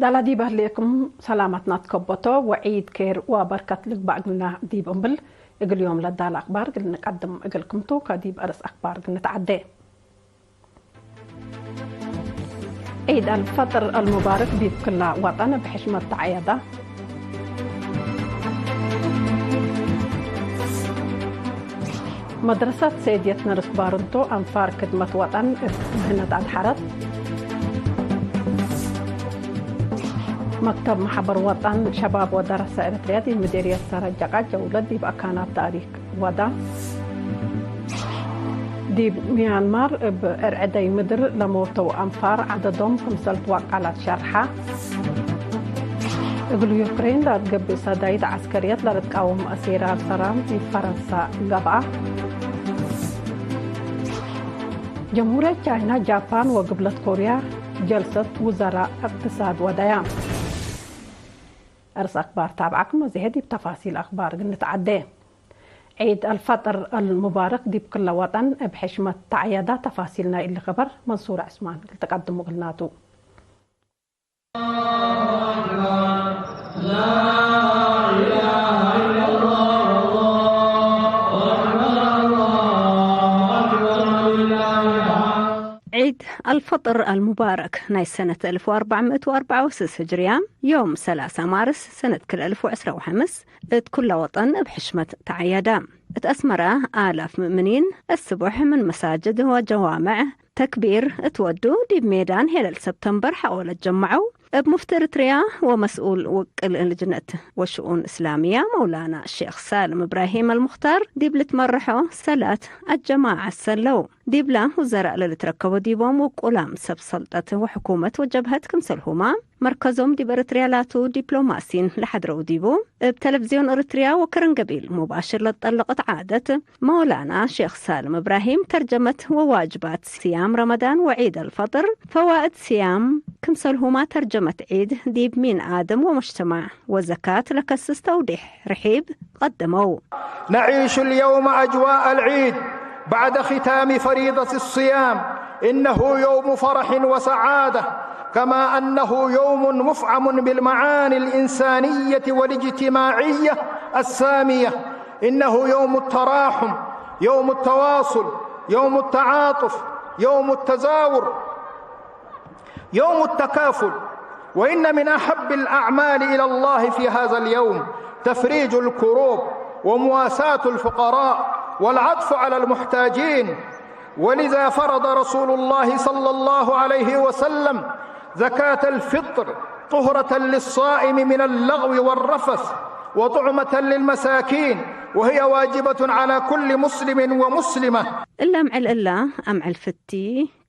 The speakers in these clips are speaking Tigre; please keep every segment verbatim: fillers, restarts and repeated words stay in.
ዳላ ዲብ ህሌክም ሰላመትና ትከበቶ ወዒድ ኬር ወበርከት ልግባእ እግልና ዲብ እምብል፣ እግል ዮም ለዳለ አክባር እግል ንቀድም እግልክም ቱ። ከዲብ አርእስ አክባር እግል ንትዐዴ። ዒድ አልፈጥር አልሙባረክ ዲብ ክለ ወጠን እብ ሕሽመት ተዐየደ። መድረሰት ሰይድየት ነርስ ባርንቶ አንፋር ክድመት ወጠን እብ ምህነት አድሐረት። መክተብ መሕበር ወጠን ሸባብ ወደረሰ ኤረትርያ ዲብ ምዴርየት ሰረጀቃ ጀውለት ዲብ አካናት ተእሪክ ወዳ። ዲብ ሚያንማር እብ እርዕደይ ምድር ለሞተው አንፋር ዐደዶም ክምሰል ትዋቃላት ሸርሐ። እግል ዩክሬን ለአትገብእ ሰዳይት ዐስከርየት ለልትቃወም አሲር አብሰራም ዲብ ፈረንሳ ገብአ። ጀምሁርየት ቻይና፣ ጃፓን ወግብለት ኮርያ ጀልሰት ውዘራእ እቅትሳድ ወደያ። አርእስ አክባር ታብዓክም ወዜሀ ዲብ ተፋሲል አክባር እግል ንትዐዴ። ዒድ አልፈጥር አልሙባረክ ዲብ ክለ ወጠን እብ ሕሽመት ተዐየደ። ተፋሲል ናይ እሊ ከበር መንሱር ዕስማን እግል ተቀድሙ እግልናቱ። ዒድ አልፈጥር አልሙባረክ ናይ ሰነት አልፍ ወአርበዕ ምእት ወአርበዕ ወስስ ህጅርያ፣ ዮም ሰላሳ ማርስ ሰነት ክል አልፍ ወዕስራ ወሐምስ፣ እት ኩለ ወጠን እብ ሕሽመት ተዐየደ። እት አስመረ፣ አላፍ ምእምኒን እስቡሕ ምን መሳጅድ ወጀዋምዕ ተክቢር እት ወዱ፣ ዲብ ሜዳን ሄለል ሰብተምበር ሐቆ ለትጀመዐው፣ እብ ሙፍቲ ኤረትርያ ወመስኡል ውቅል ልጅነት ወሽኡን እስላምያ መውላና ሼክ ሳልም እብራሂም አልሙክታር ዲብ ልትመረሖ ሰላት አጀማዐት ሰለው። ዲብለ ውዘራእ ለልትረከቦ ዲቦም ውቁላም ሰብ ሰልጠት ወሕኩመት ወጀብሀት ክምሰልሁመ፣ መርከዞም ዲብ ኤረትርያ ላቱ ዲፕሎማሲን ለሐድረው ዲቡ፣ እብ ተለፍዝዮን ኤረትርያ ወከረን ገቢል ሙባሽር ለትጠለቀት ዓደት መውላና ሼክ ሳልም እብራሂም ተርጀመት ወዋጅባት ስያም ረመዳን ወዒድ አልፈጥር፣ ፈዋእድ ስያም፣ ክምሰልሁመ ተርጀመት ዒድ ዲብ ሚን አደም ወሙጅተማዕ ወዘካት ለከስስ ተውዴሕ ርሒብ ቀደመው። نعيش اليوم أجواء العيد بعد ختام فريضة الصيام. إنه يوم فرح وسعادة، كما أنه يوم مفعم بالمعاني الإنسانية والاجتماعية السامية. إنه يوم التراحم، يوم التواصل، يوم التعاطف، يوم التزاور، يوم التكافل. وإن من أحب الأعمال إلى الله في هذا اليوم تفريج الكروب ومواساة الفقراء والعطف على المحتاجين. ولذا فرض رسول الله صلى الله عليه وسلم زكاة الفطر طهرة للصائم من اللغو والرفث وطعمة للمساكين، وهي واجبة على كل مسلم ومسلمة. እለ አምዕል እለ አምዕል ፍቲ፣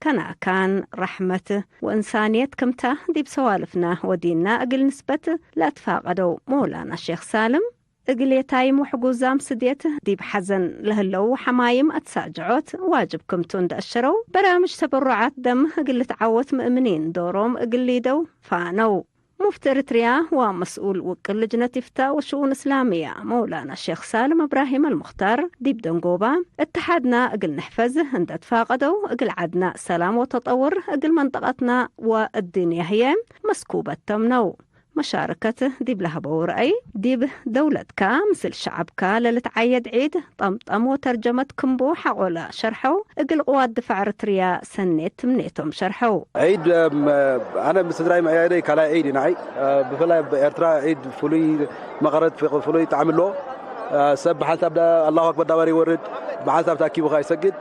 ከናካን፣ ረሕመት ወእንሳንየት ክምተ ዲብ ሰዋልፍነ ወዲንነ እግል ንስበት ለአትፋቀደው መውላና ሼክ ሳልም፣ እግል የታይም ወሕጉዛም ስድየት ዲብ ሐዘን ለህለው ሐማይም አትሳጅዖት ዋጅብ ክምቱ እንደ አሸረው፣ በራምጅ ተበሩዓት ደም እግል ልትዓወት ምእምኒን ዶሮም እግል ሊደው ፋነው። ሙፍቲ ኤረትርያ ወመስኡል ውቅል ልጅነት ኢፍታእ ወሽኡን እስላምያ መውላና ሼክ ሳልም እብራሂም አልሙክታር ዲብ ደንጎባ፣ እትሓድና እግል ንሕፈዝ እንደ ትፋቀደው፣ እግል ዐድና ሰላም ወተጠውር፣ እግል መንጠቀትና ወእድንያ ህዬ መስኩበት ተምነው። መሻረከት ዲብ ለሀበው ረአይ፣ ዲብ ደውለትካ ምስል ሸዐብካ ለልትዓየድ ዒድ ጠምጠም ወተርጀመት ክምቡ ሐቆለ ሸርሐው፣ እግል ቅዋት ድፋዕ ኤረትርያ ሰኔት ትምኔቶም ሸርሐው። ዒድ፣ እም፣ አነ ምስል ስድራይ መዕያደይ ካልኣይ ዒድ ኢና። ብፍላይ ኣብ ኤርትራ ዒድ ፍሉይ መቐረት፣ ፍሉይ ጣዕሚ ኣለዎ። ሰብ ብሓንሳብ ዳ-፣ ኣላሁ ኣክበር ዳባሪ ይወርድ፣ ብሓንሳብ ተኣኪቡ ከኣ ይሰግድ።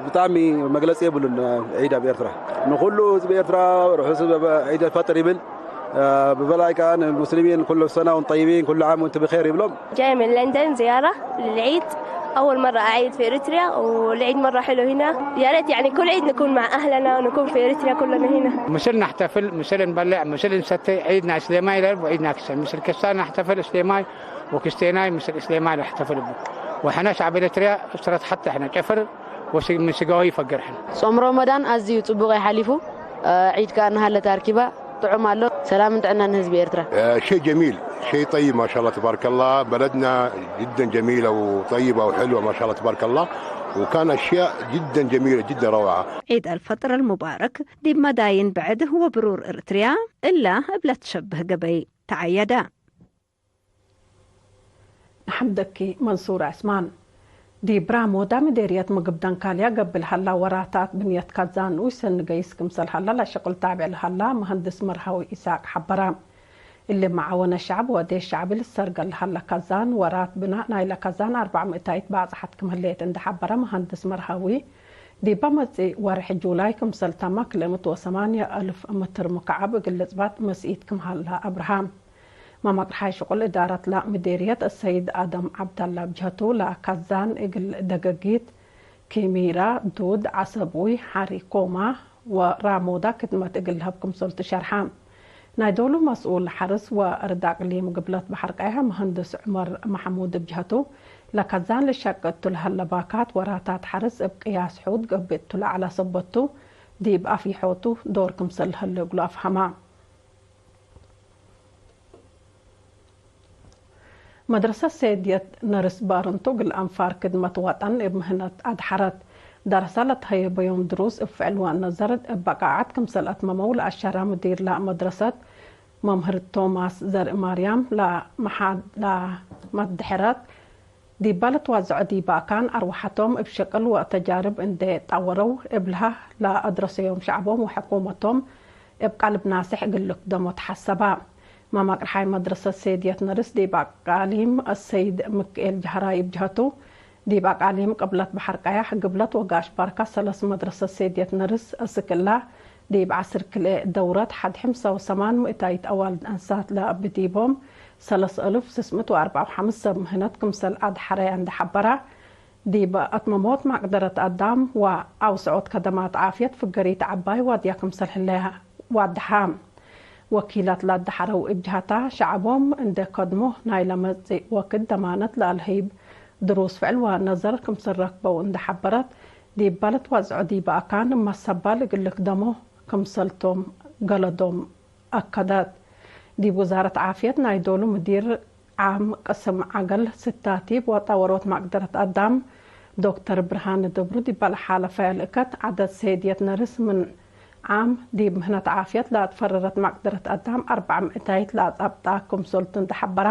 ብጣዕሚ መግለጺ የብሉን። ዒድ ኣብ ኤርትራ ንኹሉ ህዝቢ ኤርትራ ርሑስ ዒድ ኣልፈጥር ይብል። ብፍላይ ከኣ ንሙስሊሚን ኩሉ ሰና ወንቱም ጠይቢን፣ ኩሉ ዓም ወንቱም ብኼር ይብሎም። جاي من لندن زيارة للعيد، أول مرة أعيد في إريتريا، والعيد مرة حلو هنا. يا ريت يعني كل عيد نكون مع أهلنا ونكون في إريتريا كلنا هنا. ምስል ነሕተፍል፣ ምስል እንበልዕ፣ ምስል እንሰቴ፣ ዒድና እስሌማይ ለልቡ ዒድና ክሰል። ምስል ክስታን ነሕተፍል እስሌማይ፣ ወክስቴናይ ምስል እስሌማይ ለሕተፍል እቡ። ወሕነ ሸዕብ ኤረትርያ እብ ሰረት ሐቴ ሕነ ጨፍር ወስ-፣ ምን ስጋዊ ይፈግር ሕነ። ጾም ረመዳን ኣዝዩ ጽቡቕ እዩ ሓሊፉ። ዒድ ከኣ እናሃለት ኣርኪባ። ጥዑም ኣሎ። ሰላምን ጥዕናን ንህዝቢ ኤርትራ። آه، شيء جميل، شيء طيب، ما شاء الله تبارك الله. بلدنا جدًا جميلة وطيبة وحلوة، ما شاء الله تبارك الله. وكان أشياء جدًا جميلة، جدًا روعة. ዒድ አልፈጥር አልሙባረክ ዲብ መዳይን ብዕድ ወብሩር እርትርያ እላ እብ ለትሸብህ ገበይ ተዐየደ። ነሐምደኪ መንሱር ዐስማን። ዲብ ራሞዳ ምዴርየት ምግብ ደንካልያ ገብእ ለሀላ ወራታት ብንየት ካዛን ንኡሽ ሰኒ ገይስ ክምሰል ሀላ ለሸቅል ታብዕ ለሀላ መሀንድስ መርሃዊ ኢሳቅ ሐበረ። እሊ መዓወነ ሸዕብ ወዴሽ ሸዕቢ ልሰርገል ለሀለ ካዛን፣ ወራት ብናእ ናይለ ካዛን አርበዕ ምእታይት ባጽሐት ክም ህሌት እንዴ ሐበረ መሀንድስ መርሃዊ፣ ዲበ መጽእ ወርሕ ጁላይ ክምሰል ተመ ክልኤ ምእት ወሰማንየ አልፍ ምትር ሙካዐብ እግል ልጽባጥ መስኢት ክም ሀለ አብርሃ። መመቅርሓይ ሽቁል እዳረትለ ምዴርየት አሰይድ አደም ዐብደለ ብጀህቱ፣ ለካዛን እግል ደገጊት፣ ኪሚራ፣ ዱድ፣ ዐሰቡይ፣ ሐሪኮማ ወራሞዳ ክድመት እግል ለሀብ ክምሰልቱ ሸርሐ። ናይ ዶሉ መስኡል ሐርስ ወአርድ አቅሊም ግብለት በሐር ቀያሕ መሀንድስ ዑመር መሐሙድ ብጀህቱ፣ ለካዛን ልሸቅ እቱ ለሀለ ባካት ወራታት ሐርስ እብ ቅያስ ሑድ ገብእ እቱ ለዐለ ሰበት ቱ፣ ዲብ አፍይሖቱ ዶር ክምሰል ለሀለ እግሉ አፍሀመ። መድረሰት ሴድየት ነርስ ባርንቶ እግል አንፋር ክድመት ወጠን እብ ምህነት አድሐረት። ደረሰ ለትሀየበዮም ድሩስ እብ ፍዕል ወነዘር እብ በቃዐት ክምሰል አትመመው ለአሸረ ምዲር ለመድረሰት መምህር ቶማስ ዘርእማርያም፣ ለመሓድ-፣ ለመድሐረት ዲበ ልትወዘዖ ዲበ አካን አርወሐቶም እብ ሸቅል ወተጃርብ እንዴ ጠወረው እብልሀ ለአድረሰዮም ሸዕቦም ወሕኩመቶም እብ ቀልብ ናስሕ እግል ልክደሞ ተሐሰበ። መመቅርሓይ መድረሰት ሴድየት ነርስ ዲብ አቃሊም አሰይድ ምክኤል ጀህራይ እብ ጀሀቱ፣ ዲብ አቃሊም ቅብለት በሐር ቀያሕ፣ ግብለት ወጋሽ ባርካ ሰለስ መድረሰት ሴድየት ነርስ እስክ እላ፣ ዲብ ዐስር ክልኤ ደውረት ሐድ ሕምሳ ወሰማን ምእታይት አዋልድ አንሳት ለአቢ ዲቦም ሰለስ አልፍ ስስ ምእት ወአርበዕ ወሐምስ ሰብ ምህነት ክምሰል አድሐረየ እንዴ ሐበረ፣ ዲብ አትመሞት መቅደረት አዳም ወአውስዖት ከደማት ዓፍየት ፍገሪት ዐባይ ዋድያ ክምሰል ህለ ዋድሐ። ወኪላት ለአድሐረው እብ ጀሀታ፣ ሸዐቦም እንዴ ከድሞ ናይለ መጽእ ወክድ ደማነት ለአልህይብ ድሩስ ፍዕል ወነዘር ክምሰል ረክበው እንዴ ሐበረት፣ ዲብ በለት ወዝዖ ዲበ አካን መሰባል እግል ልክደሞ ክምሰልቶም ገለዶም አከደት። ዲብ ውዛረት ዓፍየት ናይ ዶሉ ምዲር ዓም ቅስም ዐገል ስታቲብ ወጠወሮት መቅደረት አዳም ዶክተር ብርሃነ ደብሩ ዲበ ለሓለፈ ልእከት ዐደድ ሴድየት ነርስ ምን ዓም ዲብ ምህነት ዓፍየት ለአትፈረረት መቅደረት አዳም አርበዕ ምእታይት ለአጸብጣ ክምሰልቱ እንዴ ሐበራ፣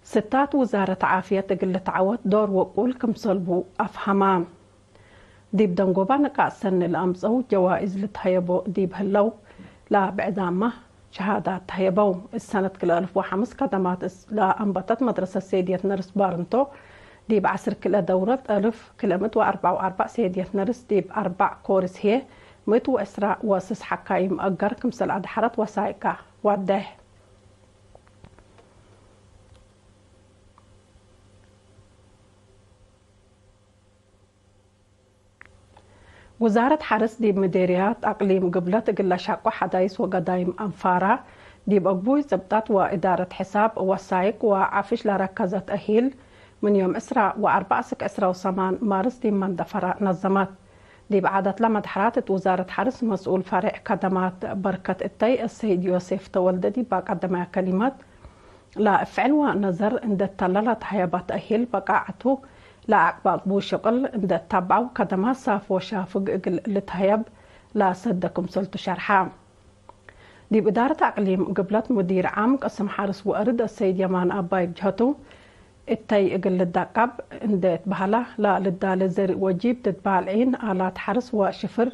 ስታት ውዛረት ዓፍየት እግል ልትዐወት ዶር ውቁል ክምሰልቡ አፍሀማ። ዲብ ደንጎባ ንቃጥ ሰኒ ለአምጸው ጀዋይዝ ልትሀየቦ ዲብ ህለው፣ ለብዕዳመ ሸሃዳት ተሀየበው። እት ሰነት ክልኤ አልፍ ወሐምስ ከደማት እስ ለአንበተት መድረሰት ሴድየት ነርስ ባርንቶ፣ ዲብ ዐስር ክልኤ ደውረት አልፍ ክልኤ ምእት ወአርበዕ ወአርበዕ ሴድየት ነርስ ዲብ አርበዕ ኮርስ ህዬ፣ ምእት ወዕስራ ወስስ ሐካይም አገር ክምሰል አድሐረት ወሳይቃ ወዴሕ። ውዛረት ሐርስ ዲብ ምዴርያት አቅሊም ግብለት እግል ለሻቁ ሐዳይስ ወገዳይም አንፋራ፣ ዲብ አግቡይ ጽብጠት ወእዳረት ሕሳብ ወሳይቅ ወዓፍሽ ለረከዘት እሂል፣ ምን ዮም ዕስራ ወአርበዕ እስክ ዕስራ ወሰማን ማርስ ዲብ መንደፈራ ነዘመት። ዲብ ዐደት ለመድሐራት እት ውዛረት ሐርስ መስኡል ፈሬዕ ከደማት በርከት እተይ አሰይድ ዮሴፍ ተወልደ ዲብ አቀደመያ ከሊመት፣ ለእብ ፍዕል ወነዘር እንዴ ተለ ለተሀየበ ተእሂል በቃዐቱ ለአቅባቅቡ ሽቅል እንዴ ተብዐው ከደማት ሳፍ ወሻፍግ እግል ልትሀየብ ለሰደ ክምሰልቱ ሸርሐ። ዲብ እዳረት አቅሊም ግብለት ሙዲር ዓም ቅስም ሐርስ ወአርድ አሰይድ የማን አባይ ብጀህቱ፣ እተይ እግል ልደቀብ እንዴ ትበህለ ለልዳሌ ዘርእ ወጂብ ድድ ባልዒን፣ አላት ሐርስ ወሽፍር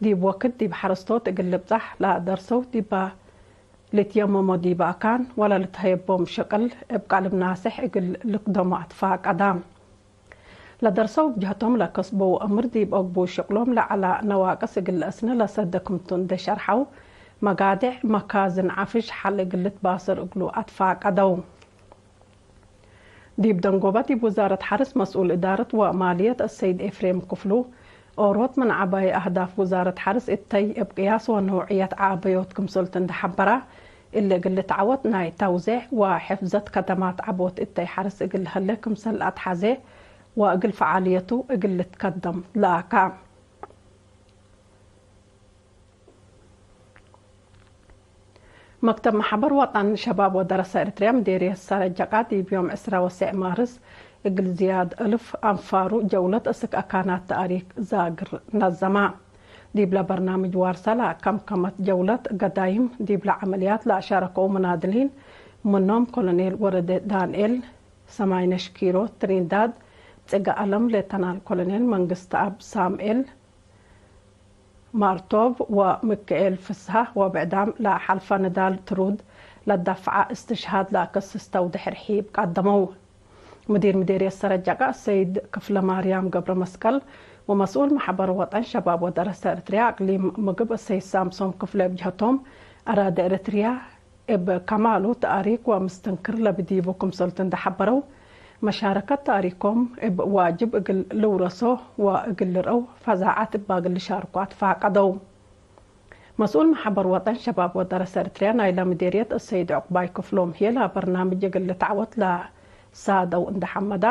ዲብ ወክድ ዲብ ሐረስቶት እግል ልብጻሕ ለደርሰው ዲበ ልትየመሞ ዲበ አካን ወለልትሀየቦም ሽቅል እብ ቀልብ ናስሕ እግል ልክደሞ አትፋቀዳ። ለደርሰው ብጀህቶም ለከስበው አምር ዲብ አግቡይ ሽቅሎም ለዐለ ነዋቅስ እግል ለአስነ ለሰደ ክምቱ እንዴ ሸርሐው፣ መጋድዕ መካዝን ዓፍሽ ሐል እግል ልትባሰር እግሉ አትፋቀደው። ዲብ ደንጎበ ዲብ ውዛረት ሐርስ መስኡል እዳረት ወማልየት አሰይድ ኤፍሬም ክፍሉ፣ ኦሮት ምን ዐባይ አህዳፍ ውዛረት ሐርስ እተይ እብ ቅያስ ወነውዕየት ዓበዮት ክምሰልቱ እንዴ ሐበራ፣ እሊ እግል ልትዐወት ናይ ተውዜዕ ወሕፍዘት ከደማት ዐቦት እተይ ሐርስ እግል ለሀሌ ክምሰል አትሐዜ ወእግል ፈዓልየቱ እግል ልትከደም ለአካ። መክተብ መሐበር ወጠን ሸባብ ወደረሰ ኤረትርያ ምዴርየት ሰረጀቃ ዲብ ዮም ዕስራ ወሰዕ ማርስ እግል ዝያድ እልፍ አንፋሩ ጀውለት እስክ አካናት ተአሪክ ዛግር ነዘማ። ዲብለ በርናምጅ ዋርሳ ለከምከመት ጀውለት ገዳይም ዲብለ ዐመልያት ለአሻረከው መናድሊን ምኖም ኮሎኔል ወረደ ዳንኤል፣ ሰማይነሽ ኪሮ ትሪንዳድ፣ ጽገ አለም ሌተናል ኮሎኔል መንግስተአብ ሳምኤል፣ ማርቶቭ ወምክኤል ፍስሃ ወብዕዳም ለሐልፈ ንዳል ትሩድ ለዳፍዐ እስትሽሃድ ለአከስስተው ድሕር ሒብ ቀደመው። ሙዲር ምዴርየት ሰረጀቃ ሰይድ ክፍለማርያም ገብረመስቀል ወመስኡል መሕበር ወጠን ሸባብ ወደረሰ ኤረትርያ አቅሊም ምግብ ሰይድ ሳምሶም ክፍለ እብ ጀህቶም፣ አራደ ኤረትርያ እብ ከማሉ ተአሪክ ወምስትንክር ለብዲቡ ክምሰልቱ እንዴ ሐበረው፣ መሻረከት ተአሪኮም እብ ዋጅብ እግል ልውረሶ ወእግል ልርአው ፈዛዐት እባግል ልሻርኮ አትፋቀደው። መስኡል መሐበር ወጠን ሸባብ ወደረሰ ኤረትርያ ናይለ ምዴርየት እሰይድ ዑቅባይ ክፍሎም ህዬ ለበርናምጅ እግል ልትዐወት ለሳደው እንዴ ሐመዳ፣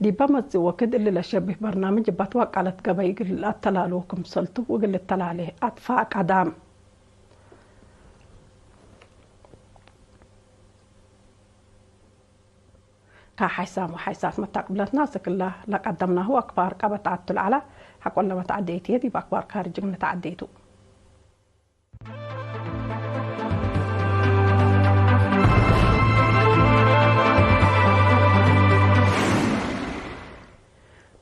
ዲበ መጽእ ወክድ እሊ ለሸብህ በርናምጅ እባት ወቃለት ገበይ እግል ለአተላልዎ ክምሰልቱ እግል ልተላሌ አትፋቀዳ። ከሐይሳም ወሐይሳት መታቅብለትና፣ እስክላ ለቀደምናሁ አክባር ቀበት አቱ ለዐላ፣ ሐቆለ መትዐዴ ኢትዬ፣ ዲብ አክባር ካርጅ ንትዐዴ ቱ።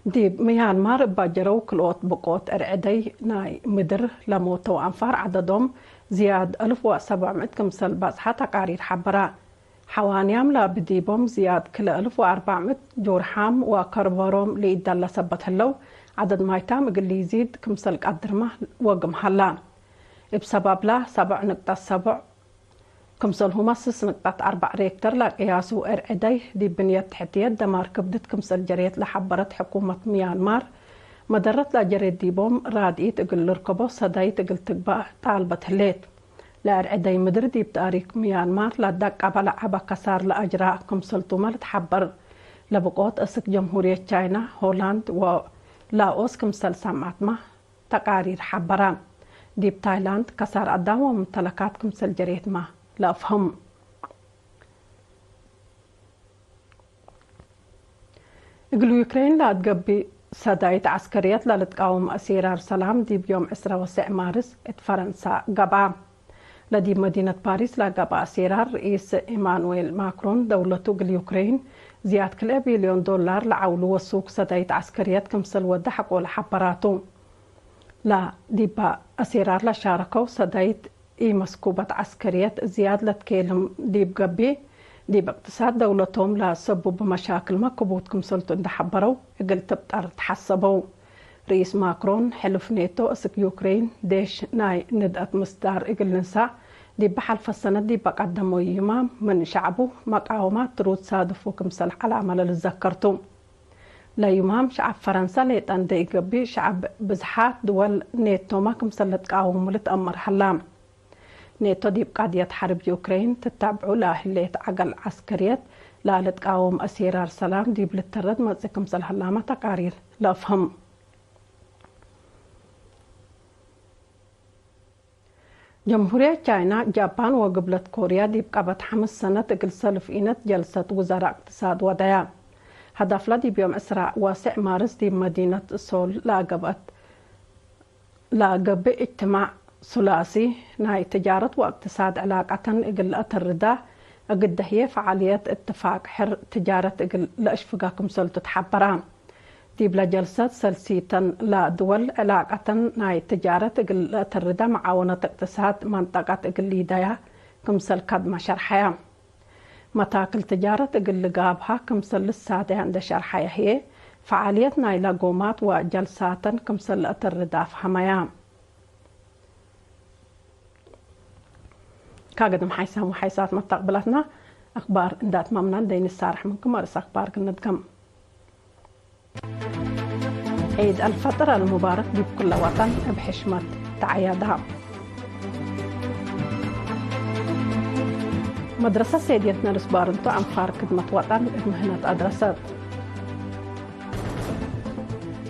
ዲብ ምያንማር እባ ጀረው ክልኦት ብቆት እርዕደይ ናይ ምድር ለሞተው አንፋር ዐደዶም ዝያድ አልፍ ወሰብዕ ምእት ክምሰል በጽሐ ተቃሪር ሐበራ። ሐዋንያም ለብዲቦም ዝያድ ክልኤ አልፍ ወአርበዕ ምእት ጆርሓም ወከርበሮም ለኢዳለ ሰበት ህለው፣ ዐደድ ማይታም እግል ኢዚድ ክምሰል ቀድርመ ወግም ሀላ። እብ ሰባብላ ሰብዕ ንቅጠት ሰብዕ ክምሰልሁመ ስስ ንቅጠት አርበዕ ሬክተር ለቅያሱ እርዕደይ ዲብ ብንየት ትሕትየት ደማር ክብድት ክምሰል ጀሬት ለሐበረት ሕኩመት ምያንማር፣ መደረት ለጀሬት ዲቦም ራድኢት እግል ልርከቦ ሰዳይት እግል ትግበእ ጣልበት ህሌት። ለእርዕደይ ምድር ዲብ ታሪክ ምያንማር ለደቀበ ለዐበ ከሳር ለአጅራ ክምሰልቱመ ልትሐበር። ለብቆት እስክ ጀምሁርየት ቻይና፣ ሆላንድ ወላኦስ ክምሰል ሰምዐትመ ተቃሪር ሐበራ። ዲብ ታይላንድ ከሳር አዳም ወሙምተለካት ክምሰል ጀሬትመ ለአፍህም። እግል ዩክሬን ለአትገብእ ሰዳይት ዐስከርየት ለልትቃወም አሴራር ሰላም ዲብ ዮም ዕስራ ወሰዕ ማርስ እት ፈረንሳ ገብአ። ለዲብ መዲነት ፓሪስ ለገብአ አሴራር ርኢስ ኢማኑዌል ማክሮን ደውለቱ እግል ዩክሬን ዝያድ ክልኤ ቢልዮን ዶላር ለዐውሉ ወሱክ ሰዳይት ዐስከርየት ክምሰል ወደ ሐቆለ ሐበራቱ። ለዲበ አሴራር ለሻረከው ሰዳይት ኢመስኩበት ዐስከርየት ዝያድ ለትኬልም ዲብ ገብእ፣ ዲብ እቅትሳድ ደውለቶም ለሰቡብ መሻክልመ ክቡት ክምሰልቱ እንዴ ሐበረው፣ እግል ትብጠር ተሐሰበው። ርኢስ ማክሮን፣ ሕሉፍ ኔቶ እስክ ዩክሬን ዴሽ ናይ ንድአት ምስዳር እግል ልንሳእ፣ ዲብ ሐልፈ ሰነት ዲብ ቀደመው ይማም ምን ሸዕቡ መቃወማት ትሩድ ሳድፉ ክምሰል ዐላመ ለልዘከር ቱ። ለዩማም ሸዐብ ፈረንሰ ሌጠ እንዴ ኢገብእ፣ ሸዐብ ብዝሓት ድወል ኔቶመ ክምሰል ልትቃወሙ ልትአመር ሀላ። ኔቶ ዲብ ቃድየት ሐርብ ዩክሬን ትታብዑ ለህሌት ዐገል ዐስከርየት ለልትቃወም አሴራር ሰላም ዲብ ልተረድ መጽእ ክምሰል ሀላመ ተቃሪር ለአፍህም። ጀምሁርየት ቻይና፣ ጃፓን ወግብለት ኮርያ ዲብ ቀበት ሐምስ ሰነት እግል ሰልፍ ኢነት ጀልሰት ውዘራእ እቅትሳድ ወደያ። ሀዳፍላ ዲብ ዮም ዕስራ ወሰዕ ማርስ ዲብ መዲነት ሶል ለገብአት፣ ለገብእ እጅትማዕ ሱላሲ ናይ ትጃረት ወእቅትሳድ ዕላቀተን እግል ለአተርዳ፣ እግደ ህዬ ፈዓልየት እትፋቅ ሕር ትጃረት እግል ለአሽፍጋ ክምሰልቱ ተሐበራ። ዲብለ ጀልሰት፣ ሰልሲተን ለድወል ዕላቀተን ናይ ትጃረት እግል ለአተርዳ፣ መዓወነት እቅትሳድ መንጠቀት እግል ሊደያ ክምሰል ከድመ ሸርሐያ። መታክል ትጃረት እግል ልጋብሃ ክምሰል ልሳደያ እንዴ ሸርሐያ ህዬ፣ ፈዓልየት ናይለ ጎማት ወጀልሳተን ክምሰል ለአተርዳ አፍሀመያ። ካገድም ሓይሳም ወሓይሳት መታቅብላትና አክባር እንዳ አትማምና እንዴ ንሳርሕ ምንኩም፣ አርእስ አክባር ክንድገም። ዒድ አልፈጥር አልሙባረክ ዲብ ኩለ ወጠን እብ ሕሽመት ተዐያዳ። መድረሰት ሴድየት ነርስ ባርንቱ አንፋር ክድመት ወጠን እብ ምህነት አድረሰት።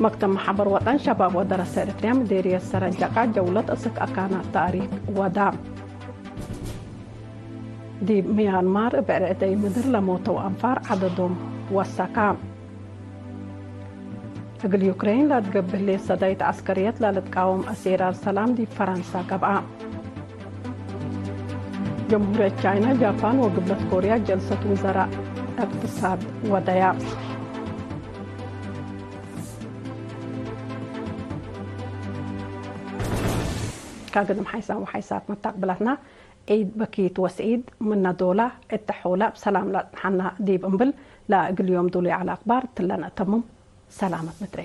መክተብ መሓበር ወጠን ሸባብ ወደረሰ ኤረትርያ ምዴርየት ሰረጀቃ ጀውለት እስክ አካናት ተእሪክ ወዳ። ዲብ ምያንማር እብ ዕርዕደይ ምድር ለሞተው አንፋር ዐደዶም ወሰካ። እግል ዩክሬን ለትገብእ ህሌት ሰዳይት ዐስከርየት ለልትቃወም አሴራር ሰላም ዲብ ፈረንሳ ገብአ። ጀምሁርየት ቻይና፣ ጃፓን ወግብለት ኮርያ ጀልሰት ውዘራእ እቅትሳድ ወደያ። ካግድም ሓይሳም ወሓይሳት መታቅብላትና፣ ዒድ በኪት ወሰዒድ ምነ ዶላ እተ ሖለ እብ ሰላም ለአጽንሐና ዲብ እንብል፣ ለእግል ዮም ዱሉይ ዐለ አክባር እትለ ነአተምም። ሰላመት ምትሬ።